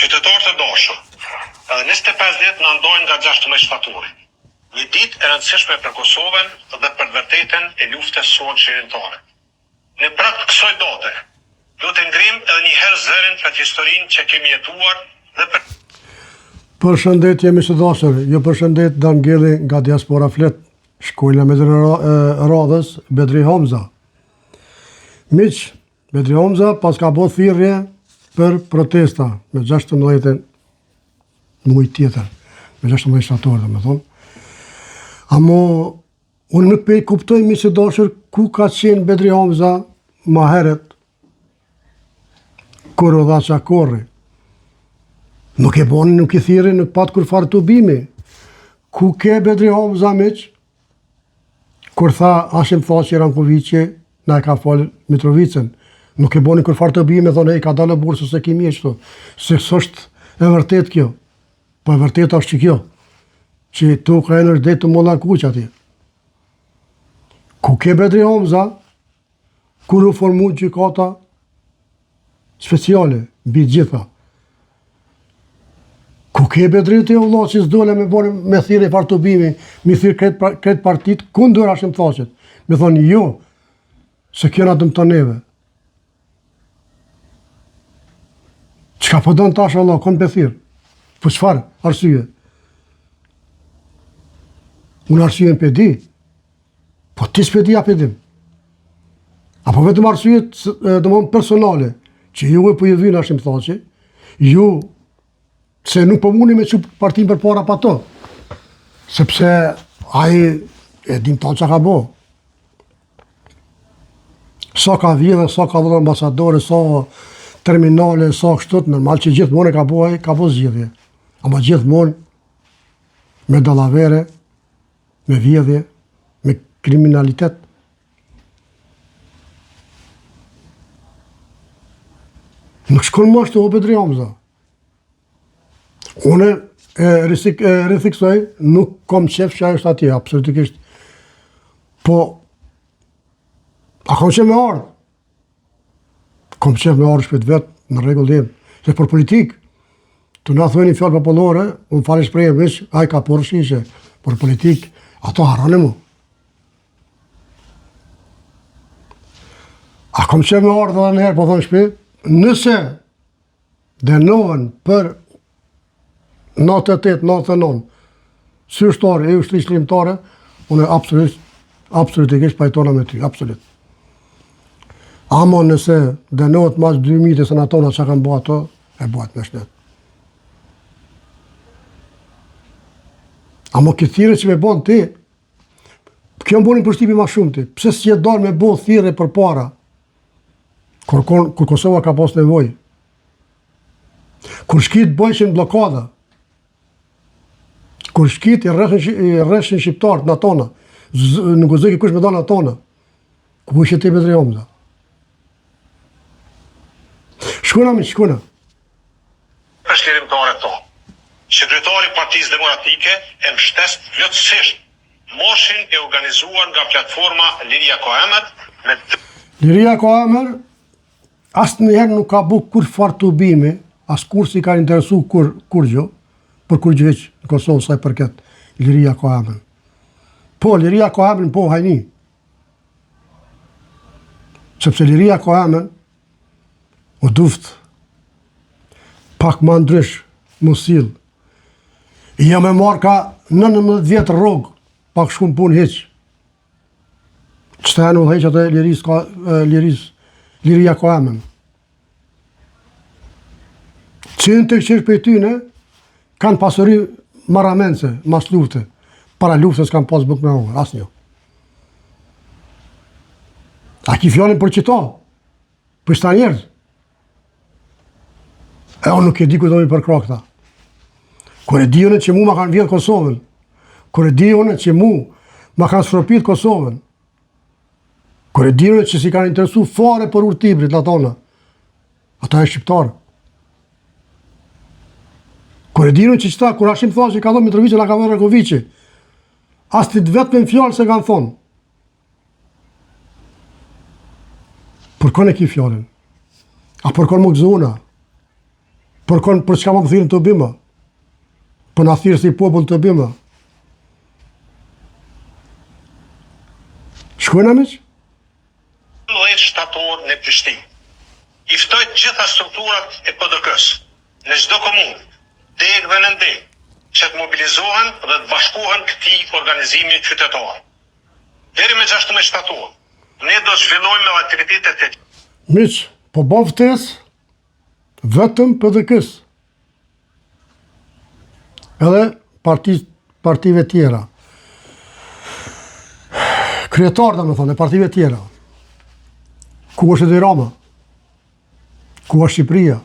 Qytetarë të dashur, edhe 25 ditë na ndajnë nga 16 shtatori. Një ditë e rëndësishme për Kosovën dhe për të vërtetën e luftës sonë çlirimtare. Në prag të kësaj date, duhet të ngrijmë edhe një herë zërin për historinë që kemi jetuar dhe për Përshëndetje miq të dashur, ju përshëndet Dan Gelli nga Diaspora Flet, shkojna me radhës Bedri Hamza. Miq, Bedri Hamza paska bo thirrje për protesta me 16 muj tjetër, me 16 shtator, domethonë. Amo, unë nuk pe kuptoj miq të dashur ku ka qenë Bedri Hamza ma herët, kur u dha Çakorri. Nuk e boni, nuk i thirri, nuk pat kurrfarë tubimi. Ku ke Bedri Hamza, miq? Kur tha Hashim Thaçi Rankoviqi, na e ka falë Mitrovicën. Nuk e boni kurrfarë tubimi, me thonë, ej, ka dalë bursë, se kimi e qëto. Se s'është e vërtet kjo. Po e vërtet është që kjo. Që toka e në është deri te Molla e Kuqe atje. Ku ke Bedri Hamza, kur u formu gjykata speciale, mbi gjitha. Ku ke Bedri ti o vlla që s'dole me bërë me thirrë farë tubimi, me thirrë krejt, krejt partit kundër Hashim Thaçit. Me thonë jo, se kjo na dëmton neve. Çka po don tash Allah, kon pe thirr? Po çfarë arsye? Unë arsyen pe di. Po ti s'pe di a pe din. Apo vetëm arsyet, domthon personale, që juve po ju vyn Hashim Thaçi, ju se nuk po muni me çu partinë përpara pa to. Sepse ai e din tanë çka ka bo. Sa ka vjedhë, sa ka dhënë ambasadore, sa terminale, sa kështu, normal që gjithmonë e ka bo ai, ka bo zgjidhje. Ama gjithmonë me dallavere, me vjedhje, me kriminalitet. Nuk shkon më ashtu o Bedri Hamza. Unë e, risik, e ritheksoj, nuk kom qef që ai është atje, absolutikisht. Po, a kom qef me ardhë? Kom qef me ardhë shpejt vetë, në rregull jem. Se për politikë, të na thojnë një fjalë popullore, unë falë shprehje veç, ai ka porë shishe, për politikë, ato harrone mu. A kom qef me ardhë edhe njëherë, po thonë shpi, nëse dënohen për 98, 99, si ushtar i ushtrisë çlirimtare, unë absolutisht, absolutisht pajtona me ty, absolut. Amo nëse dënohet mas 2000 të senatona që kanë bo ato, e bëhet me shnet. Amo këtë thirrje që me bon ti, kjo më boni përshtypje ma shumë ti, pse s'je dalë me bo thirrje përpara, kur, kur, kur Kosova ka pas nevojë, Kur shkit bëjshin bllokada, kur shkit i rreshin, i rreshin shqiptarët në tona, nuk guxojke kush me dalë në tona, ku ishe ti Bedri Hamza? Shkona mi, shkona. Për çlirimtare tonë, si kryetar i Partisë Demokratike e mbështes plotësisht marshin e organizuar nga platforma Liria ka emër me Liria ka emër Asnjëherë nuk ka bo kurrfarë tubimi, as kur s'i ka interesu kur, kurgjo, për kurgjo hiç në Kosovë sa i përket Liria ka emër. Po, Liria ka emër, po, hajni. Sepse Liria ka emër, u duft, pak ma ndrysh, m'u sill. Ja me marrë ka 19 vjetë rrogë, pak shku në punë hiç. Qëta janë udhëheqët e lirisë ka, lirisë, liria ka emën. Që në të kqyrsh prej tyne, kanë pasuri marramendëse, mas lufte. Para luftës kanë pas bukë me hongër, asnjë. A ki fjalën për qëto? Për qëta njerëz? E unë nuk e di ku do mi përkrah këta. Kur e di unë që mu ma kanë vjedhë Kosovën, kur e di unë që mu ma kanë shkropit Kosovën, kur e di unë që s'i kanë interesu fare për urë t'Ibrit, në tona, ata e shqiptarë. Kur e di unë që qëta, kur Hashim Thaçi ka thonë Mitrovicën, na ka dhënë Rankoviqi, as të vetmen fjalë s'e kanë thonë. Për kon e ki fjalën? A për kon më gëzona? Për kon, për çka po më thirr në tubim, a? Po na thirr si popull në tubim, a? Shkojna miq? 12 shtator në Prishtinë. I ftoj të gjitha strukturat e PDK-së, në çdo komunë, degë dhe nëndegë, që të mobilizohen dhe të bashkohen këtij organizimi qytetar. Deri me 16 shtator, ne do të zhvillojmë edhe aktivitete të Miq, po bon ftesë vetëm PDK-së. Edhe parti, partive tjera. Kryetar, domethonë, e partive tjera. Ku është Edi Rama? Ku është Shqipëria?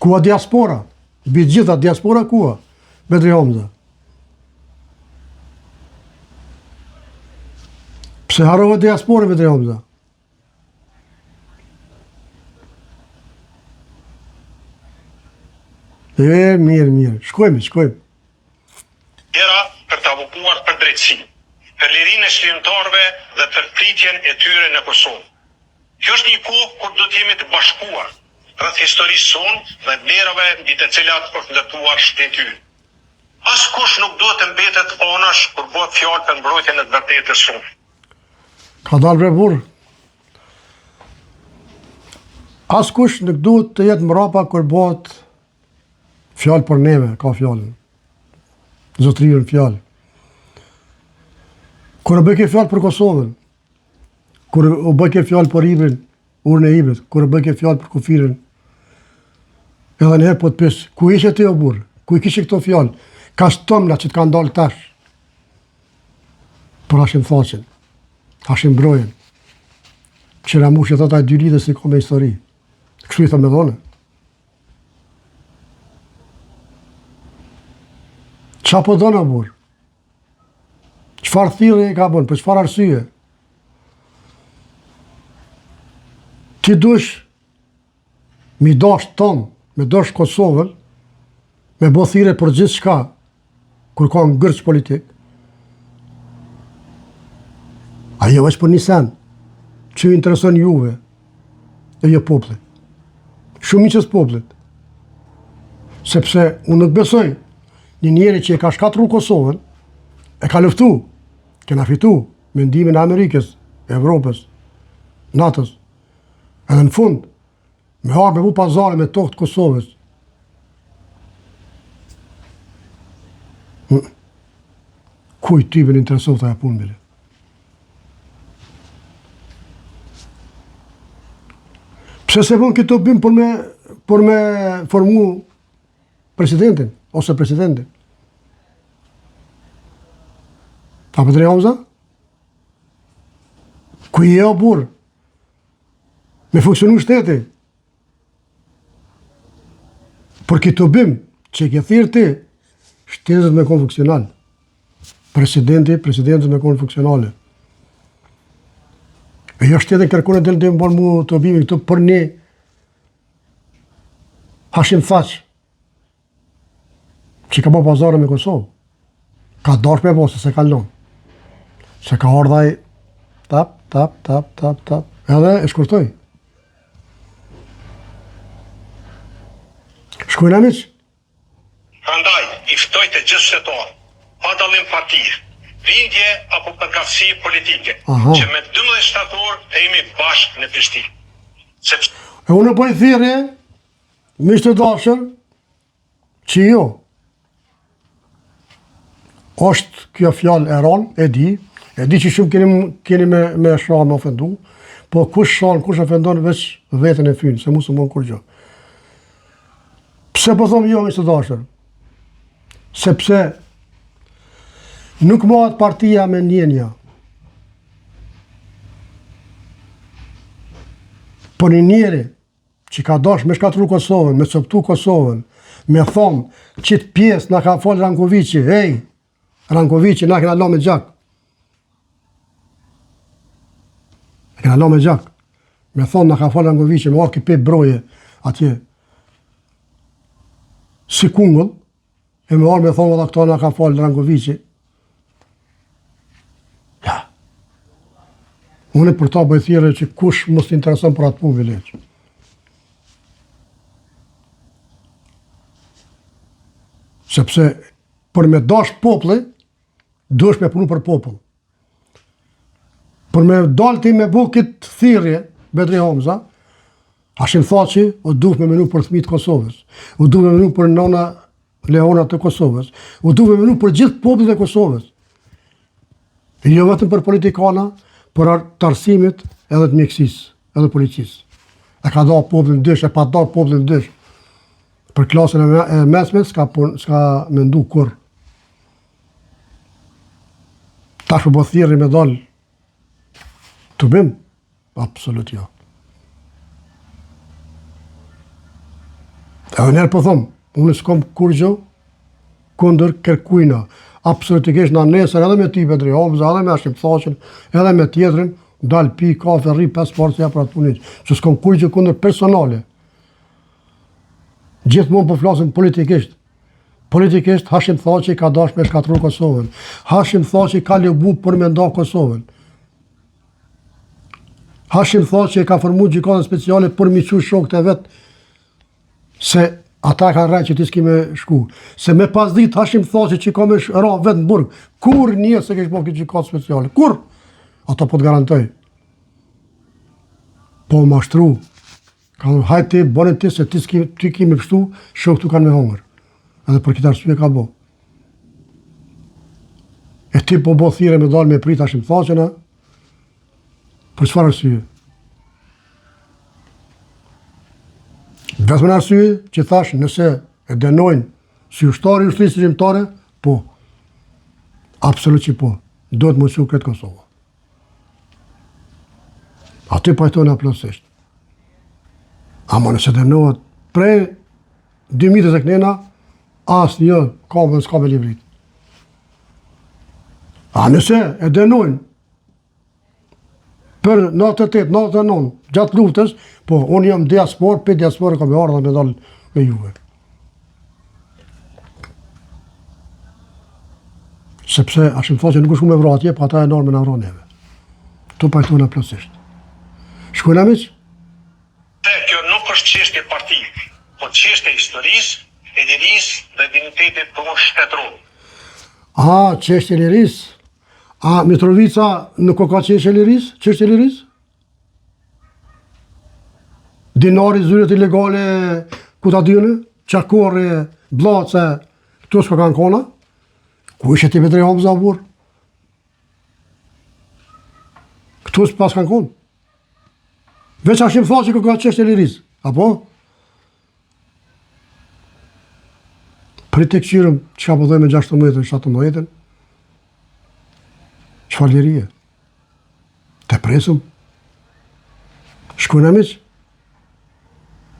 Ku është diaspora? Mbi gjitha diaspora ku a? Bedri Hamza. Pse harrove diaspora Bedri Hamza? E, mirë, mirë. Shkojmë, shkojmë. Tjera për të avokuar për drejtësi, për lirinë e çlirimtarëve dhe për pritjen e tyre në Kosovë. Kjo është një kohë kur duhet të jemi të bashkuar rreth historisë sonë dhe vlerave mbi të cilat është ndërtuar shteti ynë. Askush nuk duhet të mbetet anash kur bëhet fjalë për mbrojtjen e të vërtetës sonë. Ka dalë bre burrë. Askush nuk duhet të jetë mrapa kur bëhet fjalë për neve, ka fjalën. Zotërinë fjalë. Kur u bëke fjalë për Kosovën, kur u bëke fjalë për Ibrin, urën e Ibrit, kur u bëke fjalë për kufirin, edhe njëherë po të pys, ku ishe ti o burrë, ku i kishe këto fjalë, kaq t'ëmla që të kanë dalë tash, Për Hashim Thaçin, Hashim Brojën, që Ramushi thot ai dy lidhje s'i ka me histori. Kështu i thom edhe une. Ça po don o burrë? Çfarë thirrje e ka bën? Për çfarë arsye? Ti dush Mi dash tonë, me dash Kosovën, me bo thirrje për gjithçka, kur ka ngërç politik, a jo veç për një sen, që ju intereson juve, e jo popullit. Shumicës popullit. Sepse unë nuk besoj një njeri që e ka shkatrru Kosovën, e ka luftu, kena fitu, me ndihmën e Amerikës, Evropës, NATO-s, Edhe në fund, me ardhë me bu pazare me tokë të Kosovës. Hm. Kujt ty i interesoftë ajo punë, bile? Pse s'e bon këtë tubim për me, për me formu presidentin, ose presidentin? A Bedri Hamza? Ku je o burrë? Me funksionu shteti. Për këtë tubim që e ke thirrë ti, shteti me konë funksional. Presidenti, presidenti me konë funksionale. E jo shtetin kërkon e del të më bon mu tubimin këtu për një Hashim Thaç, Që ka bo pazare me Kosovë. Ka dash me bo, se s'e ka lon. Se ka ardh ai, tap, tap, tap, tap, tap. Edhe e shkurtoi. Shkojna miq? Prandaj, i ftoj të gjithë qytetarët, pa dallim partie, bindje apo përkatësie politike, Aha. që me 12 shtator të jemi bashkë në Prishtinë. Sepse E unë bëj thirrje, Miq të dashur, që jo, është kjo fjalë e ronë, e di, e di që shumë keni, keni me, me sha me ofendu, po kush shan, kush ofendon, veç veten e fyn, se mu s'më bon kurgjo. Pse po thom jo, miq të dashur? Sepse nuk mahet partia me ndjenja. Po një njeri, që ka dash me shkatrru Kosovën, me coptu Kosovën, me thonë, qitë pjesë na ka falë Rankoviqi, hej, Rankoviqi na kena la me gjak. Na kena la me gjak. Me thonë, na ka falë Rankoviqi, me ardh ky Broje, atje, si kungull, E me ardh me thonë edhe këto na ka falë Rankoviqi. Ja. Unë për ta bëj thirrje që kush mos të intereson për atë punë vëllezër. Sepse për me dash populli, duhesh me punu për popull. Për me dalë ti me bo këtë thirrje, Bedri Hamza, Hashim Thaçi, u duhet me menu për fëmijët e Kosovës, u duhet me menu për nona lehona të Kosovës, u duhet me menu për gjithë popullin e Kosovës. Jo vetëm për politikana, por të arsimit edhe të mjekësisë, edhe policisë. E ka da popullin dysh, e pa da popullin dysh. Për klasën e mesme s'ka, s'ka mendu kurrë. Tash po bo thirrje me dal tubim? Absolut jo. Edhe njëherë po thom, unë s'kom kurgjo kundër kërkujna. Absolutikisht na nesër edhe me ty Bedri Hamza, edhe me Hashim Thaçin, edhe me tjetrin, dal pi kafe, rri pesë parë ja për atë punë. Që s'kom kurgjo kundër personale. Gjithmonë po flasim politikisht. Politikisht Hashim Thaçi ka dashur me shkatërru Kosovën. Hashim Thaçi ka lobu për me nda Kosovën. Hashim Thaçi e ka formu gjykatën speciale për mi çu shokët e vet se ata kanë rrejt që ti s'ki me shku. Se me pas dit Hashim Thaçi që ka me ra vet në burg, kurrë s'e kish bo këtë gjykatë speciale. Kurrë! Ato po të garantoj. Po mashtru, Ka thonë, hajt ti, bone ti, se ti, s'ki, ti ki me pështu, shokët tu kanë me hongër. Edhe për këtë arsye ka bo. E ti po bo thirrje me dalë me prit Hashim Thaçin, a? Për çfarë arsye? Vetëm arsye që thash, nëse e dënojnë si ushtar i ushtrisë çlirimtare, po. Absolut që po. Duhet m'u çu krejt Kosova. Aty pajtona plotësisht. Ama nëse dënohet prej 2000 e kënena, asnjë kamën s'ka me livrit. A nëse e dënojnë për 98, 99, gjatë luftës, po unë jam diaspor, për diasporë kam me ardhë me dalë me juve. Sepse Hashim Thaçi nuk është me vra atje, po ata e norë me na vra neve. Tu pajtona plotësisht. Shkojna miq? Se kjo nuk është çështje partie, po çështje e historisë, e lirisë dhe dinjitetit tonë shtetëror. A, çështje e lirisë? A, Mitrovica nuk ka çështje e lirisë? Çështje e lirisë? Dinari zyret ilegale, ku ta di unë, Çakorri, Bllace, këto s'ka kanë kona? Ku ishe ti Bedri Hamza, burrë? Këto s'pas kanë konë? Veç Hashim Thaçi ka çështje e lirisë, apo? Prit të këqyrim, çka po dhejme 16-ën, 17-ën, çfarë lirie? Të presëm. Shkojna miq.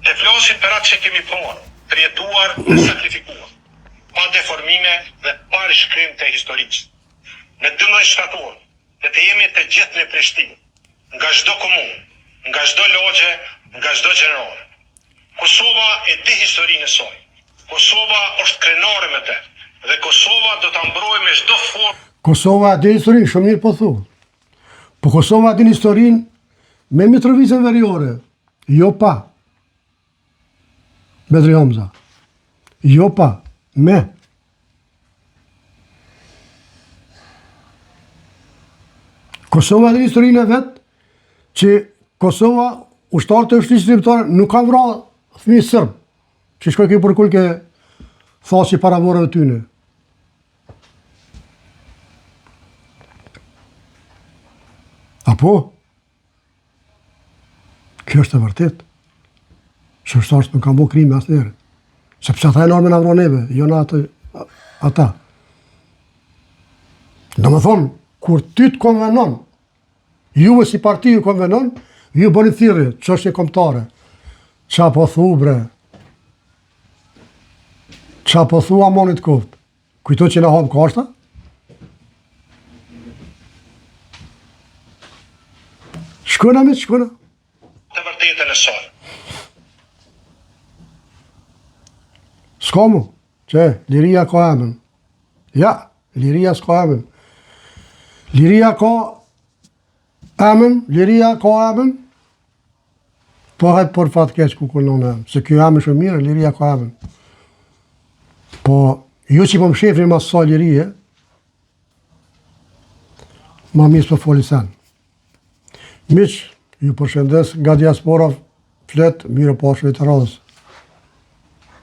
Të flasim për atë që kemi parë, përjetuar dhe sakrifikuar, pa deformime dhe pa rishkrim të historisë. Në 12 shtator, le të jemi të gjithë në Prishtinë, nga çdo komunë, nga çdo lagje, nga çdo gjeneratë. Kosova e di historinë e saj. Kosova është krenare me të dhe Kosova do ta mbrojë me çdo formë. Kosova e di historinë, shumë mirë po thu. Po Kosova e din historinë me Mitrovicën Veriore, jo pa. Bedri Hamza. Jo pa, me. Kosova e din historinë e vet, që Kosova, ushtarët e ushtrisë çlirimtare, nuk kanë vra fëmijë sërbë, që shkoj kjo përkulke Thaçi para vorreve tyne. Apo? Kjo është e vërtet. Që ushtarët nuk kanë bo krime asnjëherë. Sepse ata janë me na vra neve, jo na atë, ata. Domethonë, kur ty të konvenon, juve si parti ju konvenon, ju bëni thirrje, çështje kombëtare. Ça po thu, bre? Ça po thu, amonit koftë? Kujto që na hamë kashta? Shkona me, shkona. Të vërtetën e saj. S'ka mu, që liria ka emën. Ja, liria s'ka emën. Liria ka emën, liria ka emën. Po hajt për fat keq ku konon emën. Se kjo emën shumë mirë, liria ka emën. Po, Ju që po më shefni mas kësaj lirie, ma mirë s'po foli sen. Miq, ju përshëndes nga diaspora flet, mirupafshim të radhës.